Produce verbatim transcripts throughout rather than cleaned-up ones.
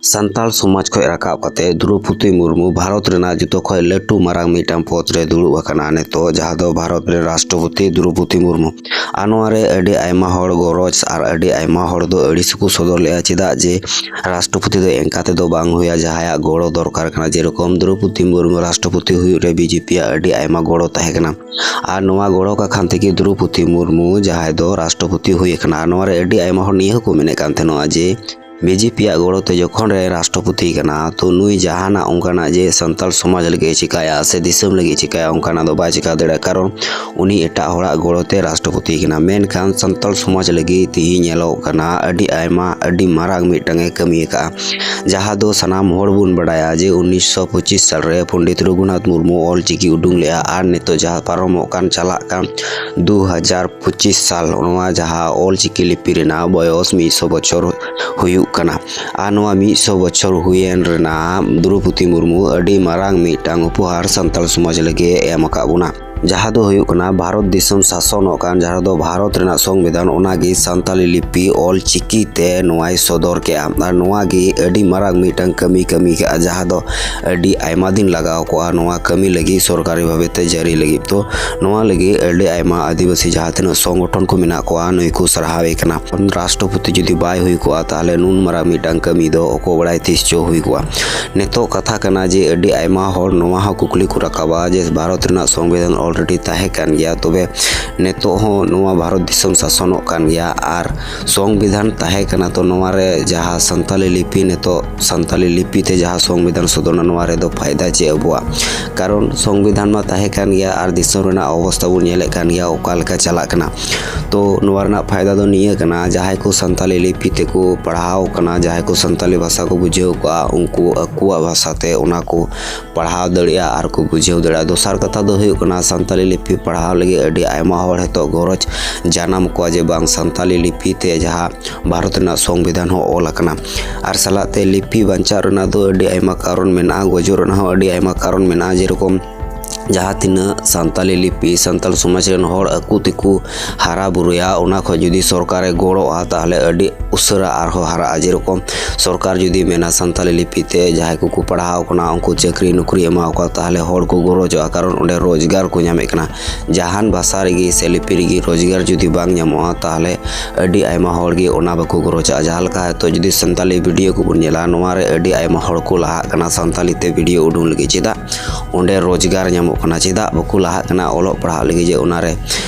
ᱥᱟᱱᱛᱟᱲ ᱥᱚᱢᱟᱡᱽ ᱠᱷᱚᱱ ᱨᱟᱠᱟᱵ ᱠᱟᱛᱮ ᱫᱨᱚᱯᱚᱫᱤ ᱢᱩᱨᱢᱩ ᱵᱷᱟᱨᱚᱛ ᱨᱮᱱᱟᱜ ᱡᱚᱛᱚ ᱠᱷᱚᱱ ᱞᱟᱹᱴᱩ ᱢᱟᱨᱟᱝ ᱢᱤᱫᱴᱟᱝ ᱯᱚᱫᱽ ᱨᱮ ᱫᱩᱲᱩᱵ ᱟᱠᱟᱱᱟ ᱱᱤᱛᱚᱜ, ᱡᱟᱦᱟᱸ ᱫᱚ ᱵᱷᱟᱨᱚᱛ ᱨᱮᱱ ᱨᱟᱥᱴᱨᱚᱯᱚᱛᱤ ᱫᱨᱚᱯᱚᱫᱤ ᱢᱩᱨᱢᱩ᱾ ᱟᱨ ᱱᱚᱣᱟ ᱨᱮ ᱟᱹᱰᱤ ᱟᱭᱢᱟ ᱦᱚᱲ ᱜᱚᱨᱚᱡᱽ ᱟᱨ ᱟᱹᱰᱤ ᱟᱭᱢᱟ ᱦᱚᱲ ᱫᱚ ᱟᱹᱲᱤᱥ ᱠᱚ ᱥᱚᱫᱚᱨ ᱞᱮᱫᱼᱟ, ᱪᱮᱫᱟᱜ ᱡᱮ ᱨᱟᱥᱴᱨᱚᱯᱚᱛᱤ ᱫᱚ ᱮᱱᱠᱟ ᱛᱮᱫᱚ ᱵᱟᱝ ᱦᱩᱭᱟ, ᱡᱟᱦᱟᱸᱭᱟᱜ ᱜᱚᱲᱚ ᱫᱚᱨᱠᱟᱨ ᱠᱟᱱᱟ᱾ ᱡᱮᱨᱚᱠᱚᱢ ᱫᱨᱚᱯᱚᱫᱤ ᱢᱩᱨᱢᱩ ᱨᱟᱥᱴᱨᱚᱯᱚᱛᱤ ᱦᱩᱭᱩᱜ ᱨᱮ ᱵᱤᱡᱮᱯᱤ ᱟᱜ ᱟᱹᱰᱤ ᱟᱭᱢᱟ ᱜᱚᱲᱚ ᱛᱟᱦᱮᱸ ᱠᱟᱱᱟ᱾ ᱟᱨ ᱱᱚᱣᱟ ᱜᱚᱲᱚ ᱠᱟᱠᱷᱟᱱ ᱛᱮᱜᱮ ᱫᱨᱚᱯᱚᱫᱤ ᱢᱩᱨᱢᱩ ᱡᱟᱦᱟᱸᱭ ᱫᱚ ᱨᱟᱥᱴᱨᱚᱯᱚᱛᱤ ᱦᱩᱭ ᱟᱠᱟᱱᱟ᱾ ᱟᱨ ᱱᱚᱣᱟ ᱨᱮ ᱟᱹᱰᱤ ᱟᱭᱢᱟ ᱦᱚᱲ ᱱᱤᱭᱟᱹ ᱦᱚᱸᱠᱚ ᱢᱮᱱᱮᱫ ᱠᱟᱱ ᱛᱟᱦᱮᱱᱚᱜᱼᱟ ᱡᱮ ᱵᱤᱡᱮᱯᱤ ᱟᱜ ᱜᱚᱲᱚ ᱛᱮ ᱡᱚᱠᱷᱚᱱ ᱨᱮ ᱨᱟᱥᱴᱨᱚᱯᱚᱛᱤ ᱠᱟᱱᱟ, ᱛᱚ ᱱᱩᱭ ᱡᱟᱦᱟᱱᱟᱜ ᱚᱱᱠᱟᱱᱟᱜ ᱡᱮ ᱥᱟᱱᱛᱟᱲ ᱥᱚᱢᱟᱡᱽ ᱞᱟᱹᱜᱤᱫ ᱮ ᱪᱤᱠᱟᱭᱟ ᱥᱮ ᱫᱤᱥᱚᱢ ᱞᱟᱹᱜᱤᱫ ᱮ ᱪᱤᱠᱟᱭᱟ, ᱚᱱᱠᱟᱱᱟᱜ ᱫᱚ ᱵᱟᱭ ᱪᱤᱠᱟ ᱫᱟᱲᱮᱭᱟᱜᱼᱟ, ᱠᱟᱨᱚᱱ ᱩᱱᱤ ᱮᱴᱟᱜ ᱦᱚᱲᱟᱜ ᱜᱚᱲᱚ ᱛᱮ ᱨᱟᱥᱴᱨᱚᱯᱚᱛᱤ ᱠᱟᱱᱟ᱾ ᱢᱮᱱᱠᱷᱟᱱ ᱥᱟᱱᱛᱟᱲ ᱥᱚᱢᱟᱡᱽ ᱞᱟᱹᱜᱤᱫ ᱛᱮᱦᱤᱧ ᱧᱮᱞᱚᱜ ᱠᱟᱱᱟ ᱟᱹᱰᱤ ᱟᱭᱢᱟ, ᱟᱹᱰᱤ ᱢᱟᱨᱟᱝ ᱢᱤᱫᱴᱟᱝ ᱮ ᱠᱟᱹᱢᱤ ᱟᱠᱟᱫᱼᱟ, ᱡᱟᱦᱟᱸ ᱫᱚ ᱥᱟᱱᱟᱢ ᱦᱚᱲ ᱵᱚᱱ ᱵᱟᱲᱟᱭᱟ ᱡᱮ ᱩᱱᱤᱥᱥᱚ ᱯᱚᱸᱪᱤᱥ ᱥᱟᱞ ᱨᱮ ᱯᱚᱱᱰᱤᱛ ᱨᱚᱜᱷᱩᱱᱟᱛᱷ ᱢᱩᱨᱢᱩ ᱚᱞ ᱪᱤᱠᱤ ᱩᱰᱩᱝ ᱞᱮᱫᱼᱟ᱾ ᱟᱨ ᱱᱤᱛᱚᱜ ᱡᱟᱦᱟᱸ ᱯᱟᱨᱚᱢᱚᱜ ᱠᱟᱱ, ᱪᱟᱞᱟᱜ ᱠᱟᱱ ᱫᱩ ᱦᱟᱡᱟᱨ ᱯᱚᱸᱪᱤᱥ ᱥᱟᱞ, ᱱᱚᱣᱟ ᱡᱟᱦᱟᱸ ᱚᱞ ᱪᱤᱠᱤ ᱞᱤᱯᱤ ᱨᱮᱱᱟᱜ ᱵᱚᱭᱚᱥ ᱢᱤᱫ ᱥᱚ ᱵᱚᱪᱷᱚᱨ ᱦᱩᱭᱩᱜ ᱠᱟᱱᱟ᱾ ᱟᱨ ᱱᱚᱣᱟ ᱢᱤᱫ ᱥᱚ ᱵᱚᱪᱷᱚᱨ ᱦᱩᱭᱮᱱ ᱨᱮᱱᱟᱜ ᱫᱨᱚᱯᱚᱫᱤ ᱢᱩᱨᱢᱩ ᱟᱹᱰᱤ ᱢᱟᱨᱟᱝ ᱢᱤᱫᱴᱟᱝ ᱩᱯᱚᱦᱟᱨ ᱥᱟᱱᱛᱟᱲ ᱥᱚᱢᱟᱡᱽ ᱞᱟᱹᱜᱤᱫ ᱮ ᱮᱢ ᱟᱠᱟᱫ ᱵᱚᱱᱟ, ᱡᱟᱦᱟᱸ ᱫᱚ ᱦᱩᱭᱩᱜ ᱠᱟᱱᱟ ᱵᱷᱟᱨᱚᱛ ᱫᱤᱥᱚᱢ ᱥᱟᱥᱚᱱᱚᱜ ᱠᱟᱱ, ᱡᱟᱦᱟᱸ ᱫᱚ ᱵᱷᱟᱨᱚᱛ ᱨᱮᱱᱟᱜ ᱥᱚᱝᱵᱤᱫᱷᱟᱱ, ᱚᱱᱟᱜᱮ ᱥᱟᱱᱛᱟᱞᱤ ᱞᱤᱯᱤ ᱚᱞ ᱪᱤᱠᱤ ᱛᱮ ᱱᱚᱣᱟᱭ ᱥᱚᱫᱚᱨ ᱠᱮᱜᱼᱟ᱾ ᱟᱨ ᱱᱚᱣᱟ ᱜᱮ ᱟᱹᱰᱤ ᱢᱟᱨᱟᱝ ᱢᱤᱫᱴᱟᱝ ᱠᱟᱹᱢᱤ ᱠᱟᱹᱢᱤ ᱠᱟᱜᱼᱟ, ᱡᱟᱦᱟᱸ ᱫᱚ ᱟᱹᱰᱤ ᱟᱭᱢᱟ ᱫᱤᱱ ᱞᱟᱜᱟᱣ ᱠᱚᱜᱼᱟ ᱱᱚᱣᱟ ᱠᱟᱹᱢᱤ ᱞᱟᱹᱜᱤᱫ, ᱥᱚᱨᱠᱟᱨᱤ ᱵᱷᱟᱵᱮ ᱛᱮ ᱡᱟᱹᱨᱤ ᱞᱟᱹᱜᱤᱫ᱾ ᱛᱚ ᱱᱚᱣᱟ ᱞᱟᱹᱜᱤᱫ ᱟᱹᱰᱤ ᱟᱭᱢᱟ ᱟᱹᱫᱤᱵᱟᱹᱥᱤ ᱡᱟᱦᱟᱸ ᱛᱤᱱᱟᱹᱜ ᱥᱚᱝᱜᱚᱴᱷᱚᱱ ᱠᱚ ᱢᱮᱱᱟᱜ ᱠᱚᱣᱟ, ᱱᱩᱭ ᱠᱚ ᱥᱟᱨᱦᱟᱣᱮ ᱠᱟᱱᱟ᱾ ᱨᱟᱥᱴᱨᱚᱯᱚᱛᱤ ᱡᱩᱫᱤ ᱵᱟᱭ ᱦᱩᱭ ᱠᱚᱜᱼᱟ, ᱛᱟᱦᱚᱞᱮ ᱱᱩᱱ ᱢᱟᱨᱟᱝ ᱢᱤᱫᱴᱟᱝ ᱠᱟᱹᱢᱤ ᱫᱚ ᱚᱠᱚᱭ ᱵᱟᱲᱟᱭ ᱛᱤᱥ ᱪᱚ ᱦᱩᱭ ᱠᱚᱜᱼᱟ᱾ ᱱᱤᱛᱚᱜ ᱠᱟᱛᱷᱟ ᱠᱟᱱᱟ ᱡᱮ ᱟᱹᱰᱤ ᱟᱭᱢᱟ ᱦᱚᱲ ᱱᱚᱣᱟ ᱦᱚᱸ ᱠᱩᱠᱞᱤ ᱠᱚ ᱨᱟᱠᱟᱵᱟ ᱡᱮ ᱵᱷᱟᱨᱚᱛ ᱨᱮᱱᱟᱜ ᱥᱚᱝᱵᱤᱫᱷᱟᱱ already ᱛᱟᱦᱮᱸ ᱠᱟᱱ ᱜᱮᱭᱟ, ᱛᱚᱵᱮ ᱱᱤᱛᱚᱜ ᱦᱚᱸ ᱱᱚᱣᱟ ᱵᱷᱟᱨᱚᱛ ᱫᱤᱥᱚᱢ ᱥᱟᱥᱚᱱᱚᱜ ᱠᱟᱱ ᱜᱮᱭᱟ, ᱟᱨ ᱥᱚᱝᱵᱤᱫᱷᱟᱱ ᱛᱟᱦᱮᱸ ᱠᱟᱱᱟ, ᱛᱚ ᱱᱚᱣᱟ ᱨᱮ ᱡᱟᱦᱟᱸ ᱥᱟᱱᱛᱟᱞᱤ ᱞᱤᱯᱤ, ᱱᱤᱛᱚᱜ ᱥᱟᱱᱛᱟᱞᱤ ᱞᱤᱯᱤ ᱛᱮ ᱡᱟᱦᱟᱸ ᱥᱚᱝᱵᱤᱫᱷᱟᱱ ᱥᱚᱫᱚᱨᱱᱟ, ᱱᱚᱣᱟ ᱨᱮᱫᱚ ᱯᱷᱟᱭᱫᱟ ᱪᱮᱫ ᱟᱵᱚᱣᱟᱜ? ᱠᱟᱨᱚᱱ ᱥᱚᱝᱵᱤᱫᱷᱟᱱ ᱢᱟ ᱛᱟᱦᱮᱸ ᱠᱟᱱ ᱜᱮᱭᱟ, ᱟᱨ ᱫᱤᱥᱚᱢ ᱨᱮᱱᱟᱜ ᱚᱵᱚᱥᱛᱟ ᱵᱚᱱ ᱧᱮᱞᱮᱫ ᱠᱟᱱ ᱜᱮᱭᱟ ᱚᱠᱟ ᱞᱮᱠᱟ ᱪᱟᱞᱟᱜ ᱠᱟᱱᱟ᱾ ᱛᱚ ᱱᱚᱣᱟ ᱨᱮᱱᱟᱜ ᱯᱷᱟᱭᱫᱟ ᱫᱚ ᱱᱤᱭᱟᱹ ᱠᱟᱱᱟ, ᱡᱟᱦᱟᱸᱭ ᱠᱚ ᱥᱟᱱᱛᱟᱞᱤ ᱞᱤᱯᱤ ᱛᱮᱠᱚ ᱯᱟᱲᱦᱟᱣ ᱠᱟᱱᱟ, ᱡᱟᱦᱟᱸᱭ ᱠᱚ ᱥᱟᱱᱛᱟᱞᱤ ᱵᱷᱟᱥᱟ ᱠᱚ ᱵᱩᱡᱷᱟᱹᱣ ᱠᱟᱜᱼᱟ, ᱩᱱᱠᱩ ᱟᱠᱚᱣᱟᱜ ᱵᱷᱟᱥᱟ ᱛᱮ ᱚᱱᱟ ᱠᱚ ᱯᱟᱲᱦᱟᱣ ᱫᱟᱲᱮᱭᱟᱜᱼᱟ ᱟᱨ ᱠᱚ ᱵᱩᱡᱷᱟᱹᱣ ᱫᱟᱲᱮᱭᱟᱜᱼᱟ᱾ ᱫᱚᱥᱟᱨ ᱠᱟᱛᱷᱟ ᱫᱚ ᱦᱩᱭᱩᱜ ᱠᱟᱱᱟ, ᱥᱟᱱᱛᱟᱞᱤ ᱞᱤᱯᱤ ᱯᱟᱲᱦᱟᱣ ᱞᱟᱹᱜᱤᱫ ᱟᱹᱰᱤ ᱟᱭᱢᱟ ᱦᱚᱲ ᱱᱤᱛᱚᱜ ᱜᱚᱨᱚᱡᱽ ᱡᱟᱱᱟᱢ ᱠᱚᱣᱟ ᱡᱮ ᱵᱟᱝ, ᱥᱟᱱᱛᱟᱞᱤ ᱞᱤᱯᱤ ᱛᱮ ᱡᱟᱦᱟᱸ ᱵᱷᱟᱨᱚᱛ ᱨᱮᱱᱟᱜ ᱥᱚᱝᱵᱤᱫᱷᱟᱱ ᱦᱚᱸ ᱚᱞ ᱟᱠᱟᱱᱟ᱾ ᱟᱨ ᱥᱟᱞᱟᱜ ᱛᱮ ᱞᱤᱯᱤ ᱵᱟᱧᱪᱟᱣ ᱨᱮᱱᱟᱜ ᱫᱚ ᱟᱹᱰᱤ ᱟᱭᱢᱟ ᱠᱟᱨᱚᱱ ᱢᱮᱱᱟᱜᱼᱟ, ᱜᱚᱡᱚᱜ ᱨᱮᱱᱟᱜ ᱦᱚᱸ ᱟᱹᱰᱤ ᱟᱭᱢᱟ ᱠᱟᱨᱚᱱ ᱢᱮᱱᱟᱜᱼᱟ᱾ ᱡᱮᱨᱚᱠᱚᱢ ᱡᱟᱦᱟᱸ ᱛᱤᱱᱟᱹᱜ ᱥᱟᱱᱛᱟᱞᱤ ᱞᱤᱯᱤ ᱥᱟᱱᱛᱟᱲ ᱥᱚᱢᱟᱡᱽ ᱨᱮᱱ ᱦᱚᱲ ᱟᱠᱚ ᱛᱮᱠᱚ ᱦᱟᱨᱟ ᱵᱩᱨᱩᱭᱟ, ᱚᱱᱟ ᱠᱷᱚᱱ ᱡᱩᱫᱤ ᱥᱚᱨᱠᱟᱨᱮ ᱜᱚᱲᱚᱜᱼᱟ, ᱛᱟᱦᱚᱞᱮ ᱟᱹᱰᱤ ᱩᱥᱟᱹᱨᱟ ᱟᱨᱦᱚᱸ ᱦᱟᱨᱟᱜᱼᱟ᱾ ᱡᱮᱨᱚᱠᱚᱢ ᱥᱚᱨᱠᱟᱨ ᱡᱩᱫᱤ ᱢᱮᱱᱟ ᱥᱟᱱᱛᱟᱞᱤ ᱞᱤᱯᱤ ᱛᱮ ᱡᱟᱦᱟᱸᱭ ᱠᱚᱠᱚ ᱯᱟᱲᱦᱟᱣ ᱠᱟᱱᱟ ᱩᱱᱠᱩ ᱪᱟᱹᱠᱨᱤ ᱱᱚᱠᱨᱤ ᱮᱢᱟ ᱠᱚᱣᱟ, ᱛᱟᱦᱚᱞᱮ ᱦᱚᱲ ᱠᱚ ᱜᱚᱨᱚᱡᱚᱜᱼᱟ, ᱠᱟᱨᱚᱱ ᱚᱸᱰᱮ ᱨᱳᱡᱽᱜᱟᱨ ᱠᱚ ᱧᱟᱢᱮᱫ ᱠᱟᱱᱟ᱾ ᱡᱟᱦᱟᱱ ᱵᱷᱟᱥᱟ ᱨᱮᱜᱮ ᱥᱮ ᱞᱤᱯᱤ ᱨᱮᱜᱮ ᱨᱳᱡᱽᱜᱟᱨ ᱡᱩᱫᱤ ᱵᱟᱝ ᱧᱟᱢᱚᱜᱼᱟ, ᱛᱟᱦᱚᱞᱮ ᱟᱹᱰᱤ ᱟᱭᱢᱟ ᱦᱚᱲ ᱜᱮ ᱚᱱᱟ ᱵᱟᱠᱚ ᱜᱚᱨᱚᱡᱟᱜᱼᱟ᱾ ᱡᱟᱦᱟᱸ ᱞᱮᱠᱟ ᱦᱚᱭᱛᱳ ᱡᱩᱫᱤ ᱥᱟᱱᱛᱟᱞᱤ ᱵᱷᱤᱰᱤᱭᱳ ᱠᱚᱵᱚᱱ ᱧᱮᱞᱟ, ᱱᱚᱣᱟ ᱨᱮ ᱟᱹᱰᱤ ᱟᱭᱢᱟ ᱦᱚᱲ ᱠᱚ ᱞᱟᱦᱟᱜ ᱠᱟᱱᱟ ᱥᱟᱱᱛᱟᱞᱤ ᱛᱮ ᱵᱷᱤᱰᱤᱭᱳ ᱩᱰᱩᱝ ᱞᱟᱹᱜᱤᱫ᱾ ᱪᱮᱫᱟᱜ? ᱚᱸᱰᱮ ᱨᱳᱡᱽᱜᱟᱨ ᱧᱟᱢᱚᱜ ᱠᱟᱱᱟ᱾ ᱪᱮᱫᱟᱜ ᱵᱟᱠᱚ ᱞᱟᱦᱟᱜ ᱠᱟᱱᱟ ᱚᱞᱚᱜ ᱯᱟᱲᱦᱟᱜ ᱞᱟᱹᱜᱤᱫ ᱡᱮ ᱚᱱᱟᱨᱮ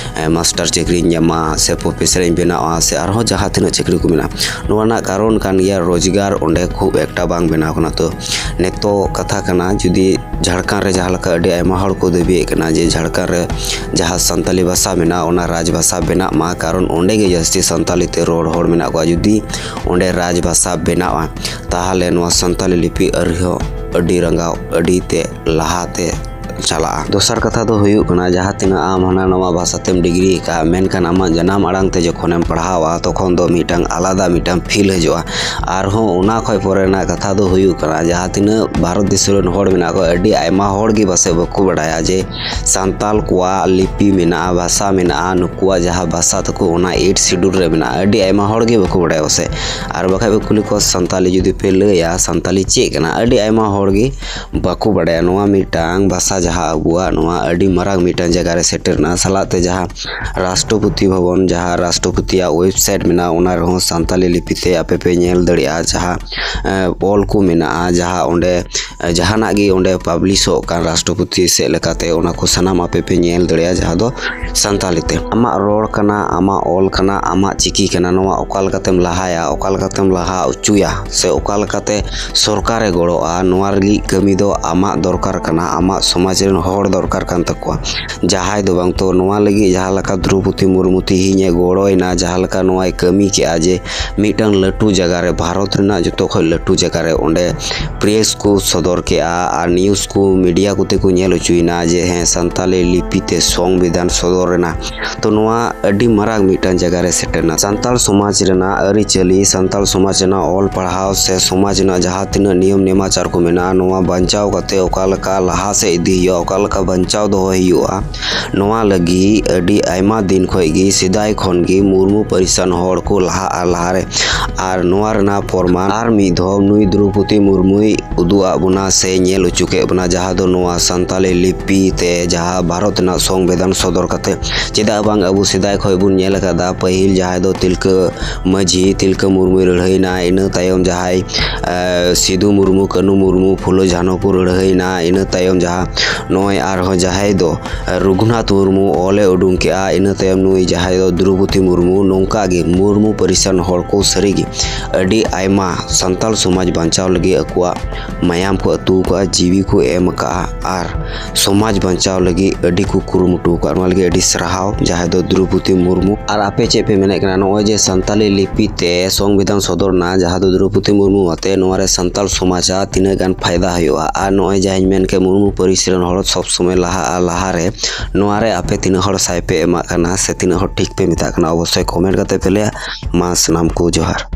ᱢᱟᱥᱴᱟᱨ ᱪᱟᱹᱠᱨᱤᱧ ᱧᱟᱢᱟ ᱥᱮ ᱯᱨᱚᱯᱷᱮᱥᱚᱨᱤᱧ ᱵᱮᱱᱟᱣᱟ ᱥᱮ ᱟᱨᱦᱚᱸ ᱡᱟᱦᱟᱸ ᱛᱤᱱᱟᱹᱜ ᱪᱟᱹᱠᱨᱤ ᱠᱚ ᱢᱮᱱᱟᱜᱼᱟ? ᱱᱚᱣᱟ ᱨᱮᱱᱟᱜ ᱠᱟᱨᱚᱱ ᱠᱟᱱ ᱜᱮᱭᱟ, ᱨᱳᱡᱽᱜᱟᱨ ᱚᱸᱰᱮ ᱠᱷᱩᱵ ᱮᱠᱴᱟ ᱵᱟᱝ ᱵᱮᱱᱟᱣ ᱠᱟᱱᱟ᱾ ᱛᱚ ᱱᱤᱛᱚᱜ ᱠᱟᱛᱷᱟ ᱠᱟᱱᱟ, ᱡᱩᱫᱤ ᱡᱷᱟᱲᱠᱷᱚᱸᱰ ᱨᱮ ᱡᱟᱦᱟᱸ ᱞᱮᱠᱟ ᱟᱹᱰᱤ ᱟᱭᱢᱟ ᱦᱚᱲ ᱠᱚ ᱫᱟᱹᱵᱤᱭᱮᱫ ᱠᱟᱱᱟ ᱡᱮ ᱡᱷᱟᱲᱠᱷᱚᱸᱰ ᱨᱮ ᱡᱟᱦᱟᱸ ᱥᱟᱱᱛᱟᱞᱤ ᱵᱷᱟᱥᱟ ᱢᱮᱱᱟᱜᱼᱟ, ᱚᱱᱟ ᱨᱟᱡᱽ ᱵᱷᱟᱥᱟ ᱵᱮᱱᱟᱜ ᱢᱟ, ᱠᱟᱨᱚᱱ ᱚᱸᱰᱮ ᱜᱮ ᱡᱟᱹᱥᱛᱤ ᱥᱟᱱᱛᱟᱞᱤ ᱛᱮ ᱨᱚᱲ ᱦᱚᱲ ᱢᱮᱱᱟᱜ ᱠᱚᱣᱟ᱾ ᱡᱩᱫᱤ ᱚᱸᱰᱮ ᱨᱟᱡᱽ ᱵᱷᱟᱥᱟ ᱵᱮᱱᱟᱜᱼᱟ, ᱛᱟᱦᱚᱞᱮ ᱱᱚᱣᱟ ᱥᱟᱱᱛᱟᱞᱤ ᱞᱤᱯᱤ ᱟᱹᱨᱤ ᱦᱚᱸ ᱟᱹᱰᱤ ᱨᱟᱸᱜᱟᱣ, ᱟᱹᱰᱤ ᱛᱮ ᱞᱟᱦᱟᱛᱮ ᱪᱟᱞᱟᱜᱼᱟ᱾ ᱫᱚᱥᱟᱨ ᱠᱟᱛᱷᱟ ᱫᱚ ᱦᱩᱭᱩᱜ ᱠᱟᱱᱟ, ᱡᱟᱦᱟᱸ ᱛᱤᱱᱟᱹᱜ ᱟᱢ ᱦᱟᱱᱟ ᱱᱟᱣᱟ ᱵᱷᱟᱥᱟ ᱛᱮᱢ ᱰᱤᱜᱽᱨᱤ ᱟᱠᱟᱫᱼᱟ, ᱢᱮᱱᱠᱷᱟᱱ ᱟᱢᱟᱜ ᱡᱟᱱᱟᱢ ᱟᱲᱟᱝ ᱛᱮ ᱡᱚᱠᱷᱚᱱᱮᱢ ᱯᱟᱲᱦᱟᱣᱟ, ᱛᱚᱠᱷᱚᱱ ᱫᱚ ᱢᱤᱫᱴᱟᱝ ᱟᱞᱟᱫᱟ ᱢᱤᱫᱴᱟᱝ ᱯᱷᱤᱞ ᱦᱤᱡᱩᱜᱼᱟ᱾ ᱟᱨᱦᱚᱸ ᱚᱱᱟ ᱠᱷᱚᱱ ᱯᱚᱨᱮ ᱨᱮᱱᱟᱜ ᱠᱟᱛᱷᱟ ᱫᱚ ᱦᱩᱭᱩᱜ ᱠᱟᱱᱟ, ᱡᱟᱦᱟᱸ ᱛᱤᱱᱟᱹᱜ ᱵᱷᱟᱨᱚᱛ ᱫᱤᱥᱚᱢ ᱨᱮᱱ ᱦᱚᱲ ᱢᱮᱱᱟᱜ ᱠᱚᱣᱟ, ᱟᱹᱰᱤ ᱟᱭᱢᱟ ᱦᱚᱲ ᱜᱮ ᱯᱟᱥᱮᱡ ᱵᱟᱠᱚ ᱵᱟᱰᱟᱭᱟ ᱡᱮ ᱥᱟᱱᱛᱟᱞ ᱠᱚᱣᱟᱜ ᱞᱤᱯᱤ ᱢᱮᱱᱟᱜᱼᱟ, ᱵᱷᱟᱥᱟ ᱢᱮᱱᱟᱜᱼᱟ, ᱱᱩᱠᱩᱣᱟᱜ ᱡᱟᱦᱟᱸ ᱵᱷᱟᱥᱟ ᱛᱟᱠᱚ, ᱚᱱᱟ ᱮᱭᱤᱴ ᱥᱤᱰᱩᱞ ᱨᱮ ᱢᱮᱱᱟᱜᱼᱟ᱾ ᱟᱹᱰᱤ ᱟᱭᱢᱟ ᱦᱚᱲ ᱜᱮ ᱵᱟᱠᱚ ᱵᱟᱰᱟᱭᱟ ᱯᱟᱥᱮᱡ᱾ ᱟᱨ ᱵᱟᱠᱷᱟᱡ ᱯᱮ ᱠᱩᱞᱤ ᱠᱚᱣᱟ, ᱥᱟᱱᱛᱟᱞᱤ ᱡᱩᱫᱤ ᱯᱮ ᱞᱟᱹᱭᱟ, ᱥᱟᱱᱛᱟᱞᱤ ᱪᱮᱫ ᱠᱟᱱᱟ? ᱟᱹᱰᱤ ᱟᱭᱢᱟ ᱦᱚᱲ ᱜᱮ ᱵᱟᱠᱚ ᱵᱟᱰᱟᱭᱟ᱾ ᱱᱚᱣᱟ ᱢᱤᱫᱴᱟᱝ ᱵᱷᱟᱥᱟ, ᱡᱟᱦᱟᱸ ᱟᱵᱚᱣᱟᱜ ᱱᱚᱣᱟ ᱟᱹᱰᱤ ᱢᱟᱨᱟᱝ ᱢᱤᱫᱴᱟᱝ ᱡᱟᱭᱜᱟ ᱨᱮ ᱥᱮᱴᱮᱨ ᱮᱱᱟ, ᱥᱟᱞᱟᱜ ᱛᱮ ᱡᱟᱦᱟᱸ ᱨᱟᱥᱴᱨᱚᱯᱚᱛᱤ ᱵᱷᱚᱵᱚᱱ, ᱡᱟᱦᱟᱸ ᱨᱟᱥᱴᱨᱚᱯᱚᱛᱤᱭᱟᱜ ᱣᱮᱵᱥᱟᱭᱤᱴ ᱢᱮᱱᱟᱜᱼᱟ, ᱚᱱᱟ ᱨᱮᱦᱚᱸ ᱥᱟᱱᱛᱟᱞᱤ ᱞᱤᱯᱤ ᱛᱮ ᱟᱯᱮ ᱯᱮ ᱧᱮᱞ ᱫᱟᱲᱮᱭᱟᱜᱼᱟ᱾ ᱡᱟᱦᱟᱸ, ᱮ, ᱚᱞ ᱠᱚ ᱢᱮᱱᱟᱜᱼᱟ, ᱡᱟᱦᱟᱸ ᱚᱸᱰᱮ, ᱮ, ᱡᱟᱦᱟᱱᱟᱜ ᱜᱮ ᱚᱸᱰᱮ ᱯᱟᱵᱽᱞᱤᱥᱚᱜ ᱠᱟᱱ ᱨᱟᱥᱴᱨᱚᱯᱚᱛᱤ ᱥᱮᱫ ᱞᱮᱠᱟᱛᱮ, ᱚᱱᱟ ᱠᱚ ᱥᱟᱱᱟᱢ ᱟᱯᱮ ᱯᱮ ᱧᱮᱞ ᱫᱟᱲᱮᱭᱟᱜᱼᱟ, ᱡᱟᱦᱟᱸ ᱫᱚ ᱥᱟᱱᱛᱟᱞᱤ ᱛᱮ᱾ ᱟᱢᱟᱜ ᱨᱚᱲ ᱠᱟᱱᱟ, ᱟᱢᱟᱜ ᱚᱞ ᱠᱟᱱᱟ, ᱟᱢᱟᱜ ᱪᱤᱠᱤ ᱠᱟᱱᱟ, ᱱᱚᱣᱟ ᱚᱠᱟ ᱞᱮᱠᱟᱛᱮᱢ ᱞᱟᱦᱟᱭᱟ, ᱚᱠᱟ ᱞᱮᱠᱟᱛᱮᱢ ᱞᱟᱦᱟ ᱦᱚᱪᱚᱭᱟ, ᱥᱮ ᱚᱠᱟ ᱞᱮᱠᱟᱛᱮ ᱥᱚᱨᱠᱟᱨᱮ ᱜᱚᱲᱚᱜᱼᱟ, ᱱᱚᱣᱟ ᱞᱟᱹᱜᱤᱫ ᱠᱟᱹᱢᱤ ᱫᱚ ᱟᱢᱟᱜ ᱫᱚᱨᱠᱟᱨ ᱠᱟᱱᱟ, ᱟᱢᱟᱜ ᱥᱚᱢᱟᱡᱽ ᱨᱮᱱ ᱦᱚᱲ ᱫᱚᱨᱠᱟᱨ ᱠᱟᱱ ᱛᱟᱠᱚᱣᱟ᱾ ᱡᱟᱦᱟᱸᱭ ᱫᱚ ᱵᱟᱝ ᱛᱚ ᱱᱚᱣᱟ ᱞᱟᱹᱜᱤᱫ ᱡᱟᱦᱟᱸ ᱞᱮᱠᱟ ᱫᱨᱳᱯᱚᱫᱤ ᱢᱩᱨᱢᱩ ᱛᱤᱦᱤᱧᱮ ᱜᱚᱲᱚᱭᱮᱱᱟ, ᱡᱟᱦᱟᱸ ᱞᱮᱠᱟ ᱱᱚᱣᱟᱭ ᱠᱟᱹᱢᱤ ᱠᱮᱜᱼᱟ ᱡᱮ ᱢᱤᱫᱴᱟᱝ ᱞᱟᱹᱴᱩ ᱡᱟᱭᱜᱟ ᱨᱮ, ᱵᱷᱟᱨᱚᱛ ᱨᱮᱱᱟᱜ ᱡᱚᱛᱚ ᱠᱷᱚᱱ ᱞᱟᱹᱴᱩ ᱡᱟᱭᱜᱟ ᱨᱮ ᱚᱸᱰᱮ ᱯᱨᱮᱥ ᱠᱚ ᱥᱚᱫᱚᱨ ᱥᱚᱫᱚᱨ ᱠᱮᱜᱼᱟ ᱟᱨ ᱱᱤᱭᱩᱡᱽ ᱠᱚ ᱢᱤᱰᱤᱭᱟ ᱠᱚᱛᱮ ᱠᱚ ᱧᱮᱞ ᱦᱚᱪᱚᱭᱮᱱᱟ ᱡᱮ ᱦᱮᱸ, ᱥᱟᱱᱛᱟᱞᱤ ᱞᱤᱯᱤ ᱛᱮ ᱥᱚᱝᱵᱤᱫᱷᱟᱱ ᱥᱚᱫᱚᱨ ᱮᱱᱟ᱾ ᱛᱚ ᱱᱚᱣᱟ ᱟᱹᱰᱤ ᱢᱟᱨᱟᱝ ᱢᱤᱫᱴᱟᱝ ᱡᱟᱭᱜᱟ ᱨᱮ ᱥᱮᱴᱮᱨ ᱮᱱᱟ᱾ ᱥᱟᱱᱛᱟᱲ ᱥᱚᱢᱟᱡᱽ ᱨᱮᱱᱟᱜ ᱟᱹᱨᱤᱪᱟᱹᱞᱤ, ᱥᱟᱱᱛᱟᱲ ᱥᱚᱢᱟᱡᱽ ᱨᱮᱱᱟᱜ ᱚᱞ ᱯᱟᱲᱦᱟᱣ ᱥᱮ ᱥᱚᱢᱟᱡᱽ ᱨᱮᱱᱟᱜ ᱡᱟᱦᱟᱸ ᱛᱤᱱᱟᱹᱜ ᱱᱤᱭᱚᱢ ᱱᱮᱢᱟᱪᱟᱨ ᱠᱚ ᱢᱮᱱᱟᱜᱼᱟ, ᱱᱚᱣᱟ ᱵᱟᱧᱪᱟᱣ ᱠᱟᱛᱮ ᱚᱠᱟ ᱞᱮᱠᱟ ᱞᱟᱦᱟ ᱥᱮᱫ ᱤᱫᱤ ᱦᱩᱭᱩᱜᱼᱟ, ᱚᱠᱟ ᱞᱮᱠᱟ ᱵᱟᱧᱪᱟᱣ ᱫᱚᱦᱚᱭ ᱦᱩᱭᱩᱜᱼᱟ, ᱱᱚᱣᱟ ᱞᱟᱹᱜᱤᱫ ᱟᱹᱰᱤ ᱟᱭᱢᱟ ᱫᱤᱱ ᱠᱷᱚᱱ ᱜᱮ, ᱥᱮᱫᱟᱭ ᱠᱷᱚᱱ ᱜᱮ ᱢᱩᱨᱢᱩ ᱯᱟᱹᱨᱤᱥᱟᱱ ᱦᱚᱲ ᱠᱚ ᱞᱟᱦᱟ ᱟᱨ ᱞᱟᱦᱟᱨᱮ᱾ ᱟᱨ ᱱᱚᱣᱟ ᱨᱮᱱᱟᱜ ᱯᱨᱚᱢᱟᱱ ᱟᱨ ᱢᱤᱫ ᱫᱷᱟᱣ ᱱᱩᱭ ᱫᱨᱚᱣᱯᱚᱫᱤ ᱢᱩᱨᱢᱩᱭ ᱩᱫᱩᱜ ᱟᱫ ᱵᱚᱱᱟ ᱥᱮ ᱧᱮᱞ ᱦᱚᱪᱚ ᱠᱮᱫ ᱵᱚᱱᱟ, ᱡᱟᱦᱟᱸ ᱫᱚ ᱱᱚᱣᱟ ᱥᱟᱱᱛᱟᱞᱤ ᱞᱤᱯᱤ ᱛᱮ ᱡᱟᱦᱟᱸ ᱵᱷᱟᱨᱚᱛ ᱨᱮᱱᱟᱜ ᱥᱚᱝᱵᱤᱫᱷᱟᱱ ᱥᱚᱫᱚᱨ ᱠᱟᱛᱮ᱾ ᱪᱮᱫᱟᱜ ᱵᱟᱝ, ᱟᱵᱚ ᱥᱮᱫᱟᱭ ᱠᱷᱚᱱ ᱵᱚᱱ ᱧᱮᱞ ᱟᱠᱟᱫᱟ, ᱯᱟᱹᱦᱤᱞ ᱡᱟᱦᱟᱸᱭ ᱫᱚ ᱛᱤᱞᱠᱟᱹ ᱢᱟᱹᱡᱷᱤ, ᱛᱤᱞᱠᱟᱹ ᱢᱩᱨᱢᱩᱭ ᱞᱟᱹᱲᱦᱟᱹᱭᱱᱟ, ᱤᱱᱟᱹ ᱛᱟᱭᱚᱢ ᱡᱟᱦᱟᱸᱭ, ᱮ, ᱥᱤᱫᱩ ᱢᱩᱨᱢᱩ, ᱠᱟᱹᱱᱩ ᱢᱩᱨᱢᱩ, ᱯᱷᱩᱞᱳ ᱡᱷᱟᱱᱚ ᱠᱚ ᱞᱟᱹᱲᱦᱟᱹᱭᱱᱟ, ᱤᱱᱟᱹ ᱛᱟᱭᱚᱢ ᱡᱟᱦᱟᱸ ᱱᱚᱜᱼᱚᱭ ᱟᱨᱦᱚᱸ ᱡᱟᱦᱟᱸᱭ ᱫᱚ, ᱮ, ᱨᱚᱜᱷᱩᱱᱟᱛᱷ ᱢᱩᱨᱢᱩ ᱚᱞᱮ ᱩᱰᱩᱝ ᱠᱮᱜᱼᱟ, ᱤᱱᱟᱹ ᱛᱟᱭᱚᱢ ᱱᱩᱭ ᱡᱟᱦᱟᱸᱭ ᱫᱚ ᱫᱨᱚᱣᱯᱚᱫᱤ ᱢᱩᱨᱢᱩ, ᱱᱚᱝᱠᱟ ᱜᱮ ᱢᱩᱨᱢᱩ ᱯᱟᱹᱨᱤᱥᱟᱱ ᱦᱚᱲ ᱠᱚ ᱥᱟᱹᱨᱤᱜᱮ ᱟᱹᱰᱤ ᱟᱭᱢᱟ ᱥᱟᱱᱛᱟᱲ ᱥᱚᱢᱟᱡᱽ ᱵᱟᱧᱪᱟᱣ ᱞᱟᱹᱜᱤᱫ ᱟᱠᱚᱣᱟᱜ ᱢᱟᱭᱟᱢ ᱠᱚ ᱟᱹᱛᱩ ᱟᱠᱟᱫᱼᱟ, ᱡᱤᱣᱤ ᱠᱚ ᱮᱢ ᱟᱠᱟᱫᱼᱟ ᱟᱨ ᱥᱚᱢᱟᱡᱽ ᱵᱟᱧᱪᱟᱣ ᱞᱟᱹᱜᱤᱫ ᱟᱹᱰᱤ ᱠᱚ ᱠᱩᱨᱩᱢᱩᱴᱩ ᱟᱠᱟᱫ᱾ ᱱᱚᱣᱟ ᱞᱟᱹᱜᱤᱫ ᱟᱹᱰᱤ ᱥᱟᱨᱦᱟᱣ ᱡᱟᱦᱟᱸᱭ ᱫᱚ ᱫᱨᱚᱣᱯᱚᱫᱤ ᱢᱩᱨᱢᱩ᱾ ᱟᱨ ᱟᱯᱮ ᱪᱮᱫ ᱯᱮ ᱢᱮᱱᱮᱫ ᱠᱟᱱᱟ? ᱱᱚᱜᱼᱚᱭ ᱡᱮ ᱥᱟᱱᱛᱟᱞᱤ ᱞᱤᱯᱤ ᱛᱮ ᱥᱚᱝᱵᱤᱫᱷᱟᱱ ᱥᱚᱫᱚᱨ ᱮᱱᱟ, ᱡᱟᱦᱟᱸ ᱫᱚ ᱫᱨᱚᱣᱯᱚᱫᱤ ᱢᱩᱨᱢᱩ ᱟᱛᱮ, ᱱᱚᱣᱟ ᱨᱮ ᱥᱟᱱᱛᱟᱲ ᱥᱚᱢᱟᱡᱽ ᱟᱜ ᱛᱤᱱᱟᱹᱜ ᱜᱟᱱ ᱯᱷᱟᱭᱫᱟ ᱦᱩᱭᱩᱜᱼᱟ? ᱟᱨ ᱱᱚᱜᱼᱚᱭ ᱡᱟᱦᱟᱸᱧ ᱢᱮᱱ ᱠᱮᱫ ᱢᱩᱨᱢᱩ ᱯᱟᱹᱨᱤᱥ ᱨᱮᱱ ᱦᱚᱲ ᱥᱚᱵᱽ ᱥᱚᱢᱚᱭ ᱞᱟᱦᱟᱜᱼᱟ, ᱞᱟᱦᱟᱨᱮ, ᱱᱚᱣᱟ ᱨᱮ ᱟᱯᱮ ᱛᱤᱱᱟᱹᱜ ᱦᱚᱲ ᱥᱟᱭ ᱯᱮ ᱮᱢᱟᱜ ᱠᱟᱱᱟ ᱥᱮ ᱛᱤᱱᱟᱹᱜ ᱦᱚᱲ ᱴᱷᱤᱠ ᱯᱮ ᱢᱮᱛᱟᱜ ᱠᱟᱱᱟ? ᱚᱵᱚᱥᱥᱳᱭ ᱠᱚᱢᱮᱱᱴ ᱠᱟᱛᱮ ᱯᱮ ᱞᱟᱹᱭᱟ᱾ ᱢᱟ ᱥᱟᱱᱟᱢ ᱠᱚ ᱡᱚᱦᱟᱨ᱾